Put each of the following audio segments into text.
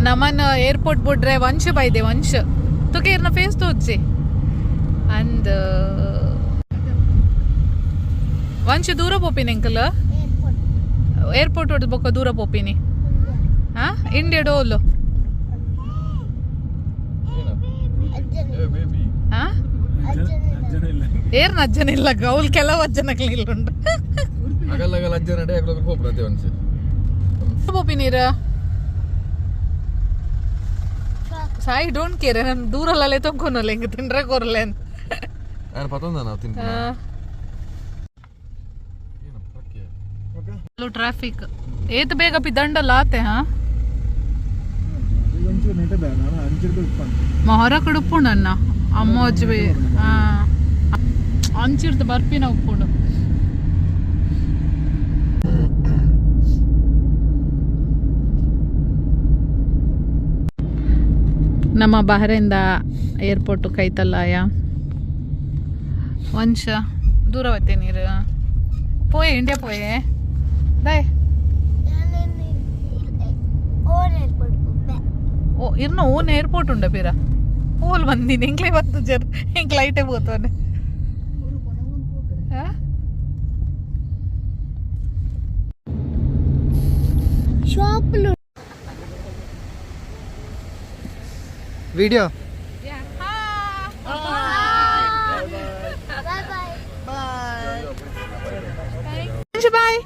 ನಮನ್ ಏರ್ಪೋರ್ಟ್ ಬುಡ್ರೆ ವಂಶ ಬೈದೆ ವಂಶ ತುಕೆ ಇರ್ನ ಫೇಸ್ ತೋಜ್ಜಿ ಅಂದ್ ವಂಶ ದೂರ ಪೋಪಿನಿ ಅಂಕಲ್. ಏರ್ಪೋರ್ಟ್ ಹೊಡ್ದು ಬೊಕ್ಕ ದೂರ ಪೋಪಿನಿ. ಹಾ, ಇಂಡಿಯಾ ಡೋಲು. ಹಾ, ಏರ್ನ ಅಜ್ಜನ ಇಲ್ಲ, ಗೌಲ್ ಕೆಲವು ಅಜ್ಜನಕ್ಲೆ ಇಲ್ಲ ಉಂಡು. ಅಗಲ್ ಅಗಲ್ ಅಜ್ಜನ ನಡೆ ಅಗಲ ಪೋಪುನ ಒಂಚೆ. ಪೋಪಿನೀರ ಸಾಯಿ don't care. ನಾನು ದೂರಲ್ಲೇ ತೊಂಕೊನಲ್ಲ, ಹಿಂಗೆ ತಿಂಡ್ರೆ ಕೊರ್ಲೆ ಅಂತ. ನಾನು ಪತಂದ ನಾವು ತಿನ್ಪ. ಟ್ರಾಫಿಕ್ ಏತ್ ಬೇಗ ಪಿದಂಡಲ್ಲ ಆತೆ. ಹಾ, ಮೊಹರ ಕಡುಪುಂಡು ಅಣ್ಣ ಅಮ್ಮೋಜ್ವೆ. ಹಾ, ಅಂಚಿರ್ದು ಬರ್ಪಿನ ಉಪ್ಪುಂಡು. ನಮ್ಮ ಬಹರಿಂದ ಏರ್ಪೋರ್ಟ್ ಕೈತಲ್ಲಾಯ. ವಂಶ ದೂರವತ್ತೆ ನೀರು ಪೋಯೆ, ಇಂಡಿಯಾ ಪೋಯೆ ದಾಯ್. ಓ, ಇರ್ನ ಓನ್ ಏರ್ಪೋರ್ಟ್ ಉಂಡ ಪೀರ ಓಲ್ ಬಂದಿನಿ. ಎಂಕ್ಲೆ ಬಂತು ಜರ್ ಎಂಕ್ ಲೈಟೇ ಪೋತವನೆ. Shop. Video. Bye bye. Bye bye.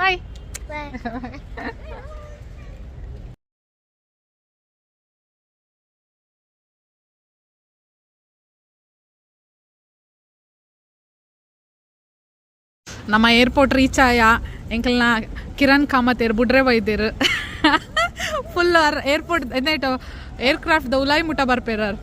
Bye. ನಮ್ಮ ಏರ್ಪೋರ್ಟ್ ರೀಚ್ ಆಯ. ಎಂಕಲ್ನ ಕಿರಣ್ ಕಾಮತ್ ಬುಡ್ರೆ ಬೈದೇರು. ಫುಲ್ ಏರ್ಪೋರ್ಟ್ ಎಂದಾಯ್ತು, ಏರ್ಕ್ರಾಫ್ಟ್ the ಉಲಾಯಿ ಮುಟ ಬರ್ಪೇರಾರ್.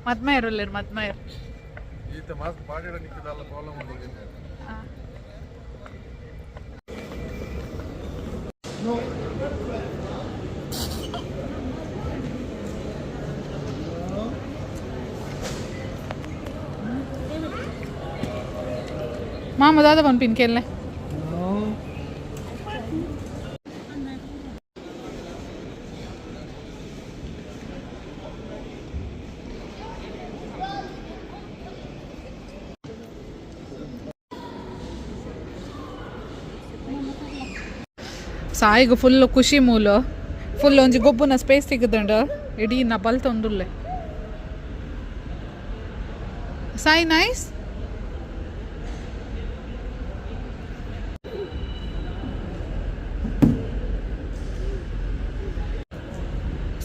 ಮದ್ಮಯರ್ ಉಲ್ಲೇರು ಮದ್ಮಯರ್. ಈತ ಮಾಸ್ಕ್ ಪಾಡಿಡ ನಿಕ್ಕದಲ್ಲ, ಪ್ರಾಬ್ಲಮ್ ಉಂಟು. ಮಾಮ ದಾದ ಪನ್ಪಿನ್ ಕೇಳ್ನೆ. ಸಾಯಿಗ್ ಫುಲ್ ಖುಷಿ ಮೂಲು. ಫುಲ್ ಒಂಜಿ ಗೊಬ್ಬುನ ಸ್ಪೇಸ್ ಸಿಕ್ಕುದುಂಡು. ಇಡೀ ನ ಬಲ್ತೊಂದುಲ್ಲೆ ಸಾಯಿ. ನೈಸ್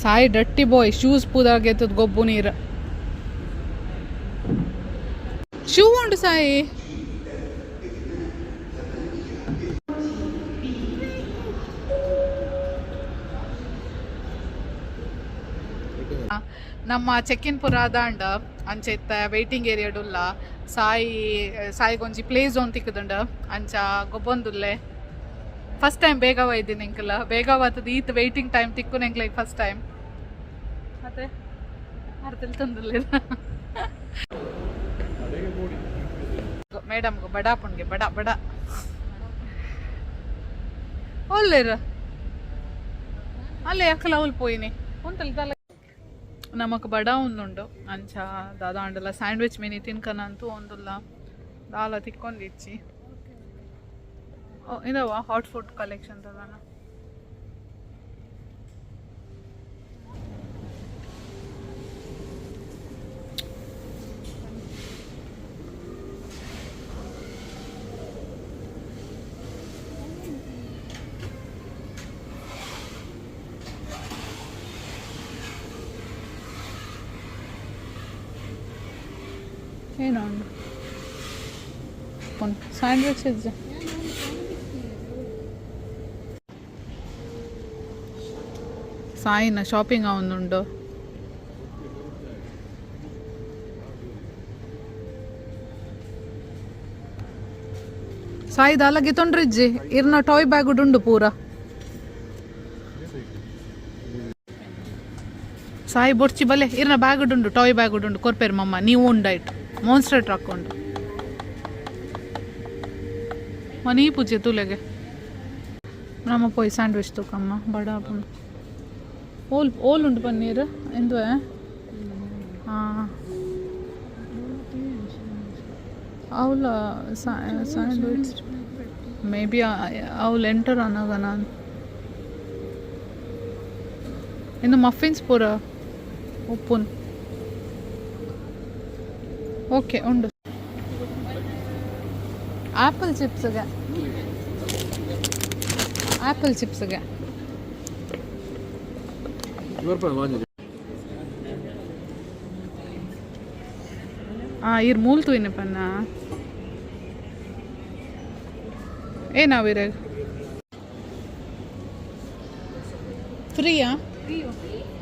ಸಾಯಿ, ಡಟ್ಟಿ ಬಾಯ್. ಶೂಸ್ ಪೂದಾಗೆತ್ತದ ಗೊಬ್ಬು ನೀರು. ಶೂ ಉಂಡು ಸಾಯಿ. ನಮ್ಮ ಚೆಕ್ ಇನ್ ಪುರ ದಾಂಡ ಅಂಚ ಇತ್ತ ವೇಟಿಂಗ್ ಏರಿಯಾಡುಲ್ಲ. ಸಾಯಿ ಸಾಯಿಗೊಂಜಿ ಪ್ಲೇ ಝೋನ್ ತಿಕ್ಕುದುಂಡು. ಅಂಚ ಗೊಬ್ಬೊಂದುಲ್ಲೆ. ಫಸ್ಟ್ ಟೈಮ್ ಬೇಗ ಬೈದಿನಿ ಎಂಕಲ. ಬೇಗ ಬತ್ತದ ಈತ್ ವೇಟಿಂಗ್ ಟೈಮ್ ತಿಕ್ಕುನ ಎಂಕ್ಲೆಗ್ ಫಸ್ಟ್ ಟೈಮ್. ಮತ್ತೆ ಅರ್ಧ ತಂದುಲ್ಲೆ ಮೇಡಮ್ಗೆ ಬಡ ಪುಣ್ಗೆ ಬಡ ಬಡ ಒಲ್ಲೇರ ಅಲ್ಲೇ ಅಕ್ಕಲ ಅವಲ್ ಪೋಯಿನಿ ಉಂತಲ್ ತಲೆ. ನಮಕ್ ಬಡ ಒಂದುಂಡು. ಅಂಚ ದಾದ ಅಂಡಲ ಸ್ಯಾಂಡ್ವಿಚ್ ಮಿನಿ ತಿನ್ಕನಂತೂ ಒಂದುಲ್ಲ, ದಾಲ ತಿಕ್ಕೊಂದಿಚ್ಚಿ. ಓ, ಇದವ ಹಾಟ್ ಫುಡ್ ಕಲೆಕ್ಷನ್ ತದಾನ. ಏನೋ ಸ್ಯಾಂಡ್ವಿಚ್ ಇಜ್ಜ. ಸಾಯಿನ ಶಾಪಿಂಗ್ ಉಂಡು. ಸಾಯಿ ದಾಲಗೆ ತೊಂಡ್ರಿಜ್ಜಿ ಇರ್ನ ಟಾಯ್ ಬ್ಯಾಗ್ ಉಂಡು ಪೂರ. ಸಾಯಿ ಬೊಡ್ಚಿ ಬಲೆ, ಇರ್ನ ಬ್ಯಾಗ್ ಉಂಡು, ಟಾಯ್ ಬ್ಯಾಗ್ ಉಂಡು. ಕೊರ್ಪೇರು ಮಮ್ಮ ನೀವು ಉಂಡಾಯ್ತು. ಮಾನ್ಸ್ಟರ್ ಟ್ರಕ್ ಉಂಡು. ಮನಿ ಪೂಜೆ ತೂಲೆಗೆ ನಮ್ಮ ಪೋಯ್ ಸ್ಯಾಂಡ್ವಿಚ್ ತೂಕಮ್ಮ ಬಡ. ಓಲ್ ಓಲ್ ಉಂಡು ಪನ್ನೀರ್ ಎಂದುವೆ? ಹಾಂ, ಅವಳ ಸ್ಯಾಂಡ್ವಿಚ್ ಮೇ ಬಿ ಅವಳು ಎಂಟರ್ ಅನ್ನಾಗ ನಾನು ಇನ್ನು ಮಫಿನ್ಸ್ ಪೂರ ಉಪ್ಪುನ್. ಓಕೆ, ಉಂಡು ಆಪಲ್ ಚಿಪ್ಸ್ಗೆ, ಆಪಲ್ ಚಿಪ್ಸ್ಗೆ. ಹಾಂ, ಇರ್ ಮೂಲ್ ತೂಯಿನ ಪನ್ನ ಏನಾವಿರ ತ್ರೀಯಾ?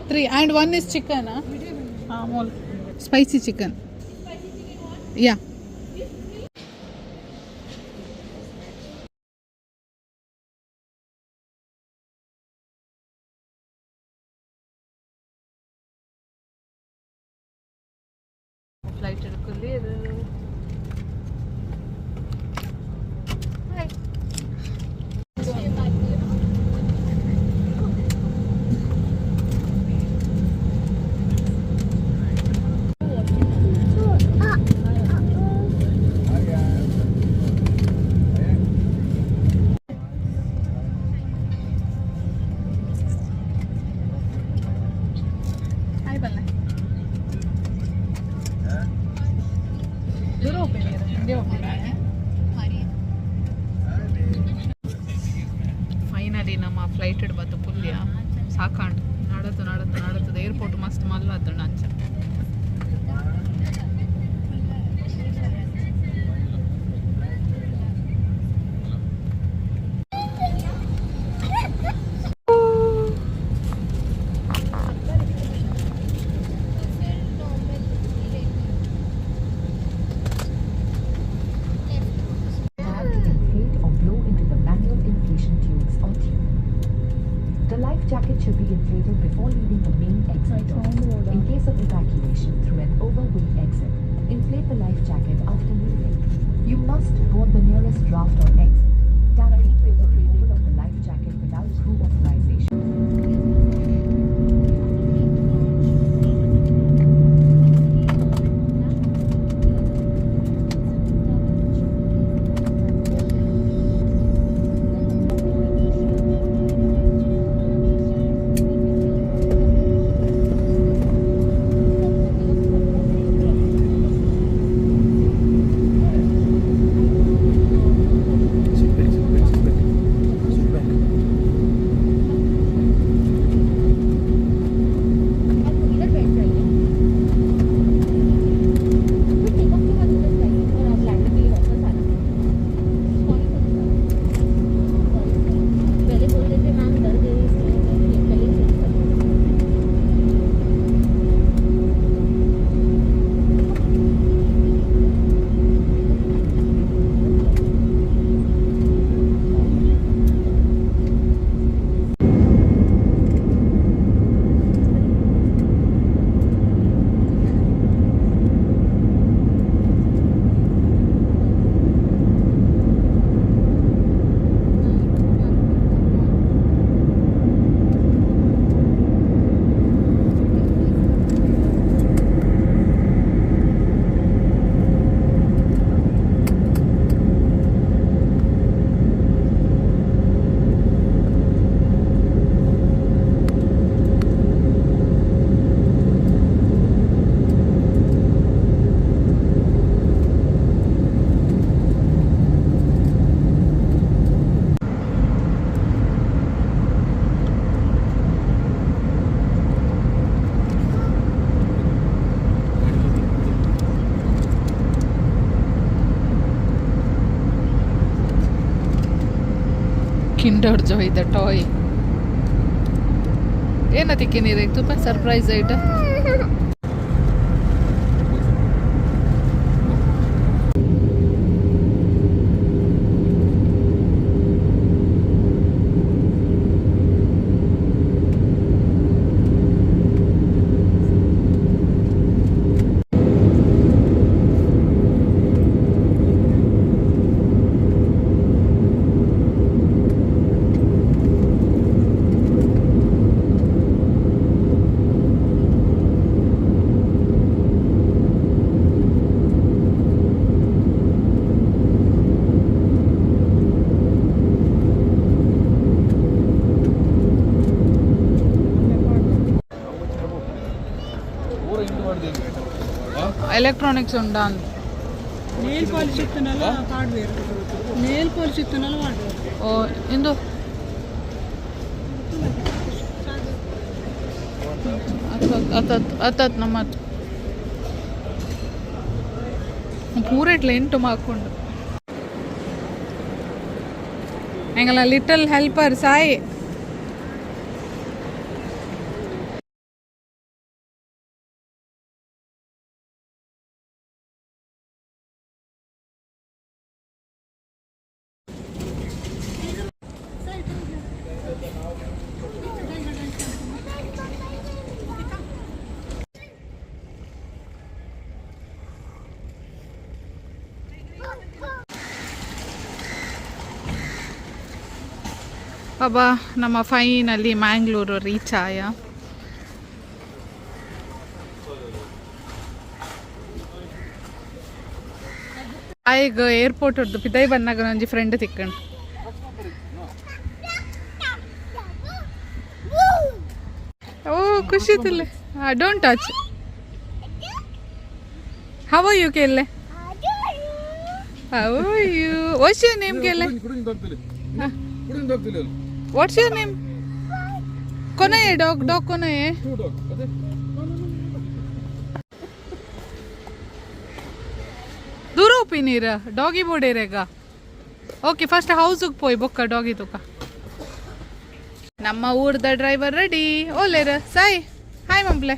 Three and one is chicken. ಹಾಂ, ಮೂಲ್ ಸ್ಪೈಸಿ ಚಿಕನ್. ಯಾ. ಫ್ಲೈಟ್ ಹಿಡ್ಕೊಳ್ಳಿ. ಹಾಯ್. ಹಾಯ್ ಬಲ್ಲೆ. ದೂರ ಹೋಗ್ಬೇಡಿ, ಹಿಂದೆ ಹೋಗ್ಬೇಡಿ. ಫೈನಲಿ ನಮ್ಮ ಫ್ಲೈಟ್ ಬತ್ತು ಪುಲ್ಯ. ಸಾಕಾಂಡು ನಡತು ನಡತು ನಡತದ. ಏರ್ಪೋರ್ಟ್ ಮಸ್ತ್ ಮಲ್ಲ ಆತಂಡ ಅಂಚ. Tab to inflate or blow into the manual inflation tubes or tube. The life jacket should be inflated before leaving the main exit door. In case of evacuation through an overwing exit, inflate the life jacket after leaving. You must board the nearest draft or exit. Tampering with the removal of the life jacket without crew authorization. Sit back, sit back, sit back. Sit back. आप इधर बैठ जाइए, फिर take off के बाद उधर जाइए और आप लैंडिंग के लिए वापस आना। सॉरी सर, सॉरी सर, पहले बोल देते मैम, दर्द है इसलिए मैं पहले चेक कर लूँ। Kinder Joy the toy. ಏನತಿಕ್ಕೆ ನೀರು ತುಪ್ಪ ಸರ್ಪ್ರೈಸ್ ಐಟ. Electronics ಉಂಡಾ ಅಂತ. ನೇಲ್ ಪಾಲಿಶ್ ಇತ್ತನಲ್ಲ hardware, nail polish ಇತ್ತನಲ್ಲ hardware. ಓ ಇಂದು ಅತ್ತತ್ ಅತ್ತತ್ ನಮ್ಮ ಪೂರೆಟ್ಲ ಎಂಟು ಮಾಕೊಂಡು ಎಂಗಲ ಲಿಟಲ್ ಹೆಲ್ಪರ್ ಸಾಯಿ. ಬಾಬಾ, ನಮ್ಮ ಫೈನಲಿ ಮ್ಯಾಂಗ್ಳೂರು ರೀಚ್ ಆಯ. ಆಯ್ಗ ಏರ್ಪೋರ್ಟ್ ಹೊಡ್ದು ಪಿದೈ ಬಂದಾಗ ಒಂಜಿ ಫ್ರೆಂಡ್ ತಿಕ್ಕಂಡು. ಓ ಖುಷಿ ತಿಲ್ಲೆ. Don't touch. How are you ಕೇಳೆ? How are you? What's your name ಕೇಳೆ? What's your name? ಕೊನೆಯೇ ಡಾಗ್, ಡಾಗ್ ಕೊನೆಯೇ. ದೂರ ಒಪ್ಪಿನೀರ ಡಾಗಿ ಬೋಡೇರೆಗ. ಓಕೆ, ಫಸ್ಟ್ ಹೌಸಿಗೆ ಪೋಯ್ ಬೊಕ್ಕ ಡಾಗಿ ತುಕ. ನಮ್ಮ ಊರ್ದ ಡ್ರೈವರ್ ರೆಡಿ. ಓಲೇರ ಸಾಯಿ, ಹಾಯ್ ಮಂಪ್ಲೆ.